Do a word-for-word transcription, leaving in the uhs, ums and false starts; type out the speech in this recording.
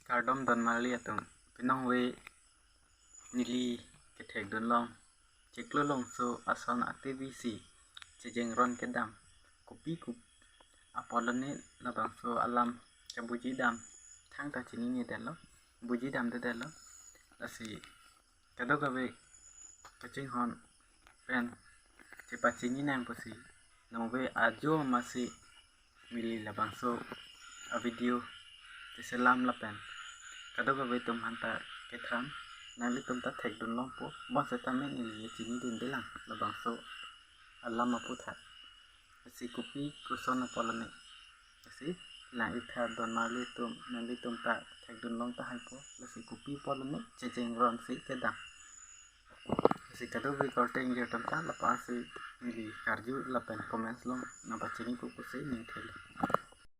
Kardom don marli atum, pinong ve neli kethek dunlong Chiklo Longso ason a-T V si chejeng ron kedam kopi kopi apot lone labangso alam kabuji dam thangta chinine detlo, buji damde detlo. Lasi kadokave kachinghon pen chepachini nang pusi nong ve ajo masi neli labangso a-video cheselam lapen kadokave atum aphanta kethan nanglitum ta thek dunlongpo, bonseta me neli chini dunde lang labangso alam aputhak. Lasi kopi koson apot lone, lasi lang-iktha don marli atum, nanglitum ta thek dunlong tahaipo, lasi kopi apot lone chejeng ron si kedam. Lasi kadokave korte ingjir atum ta lapu-an si neli karju lapen comments along nangpachini pu pusi ning thelo.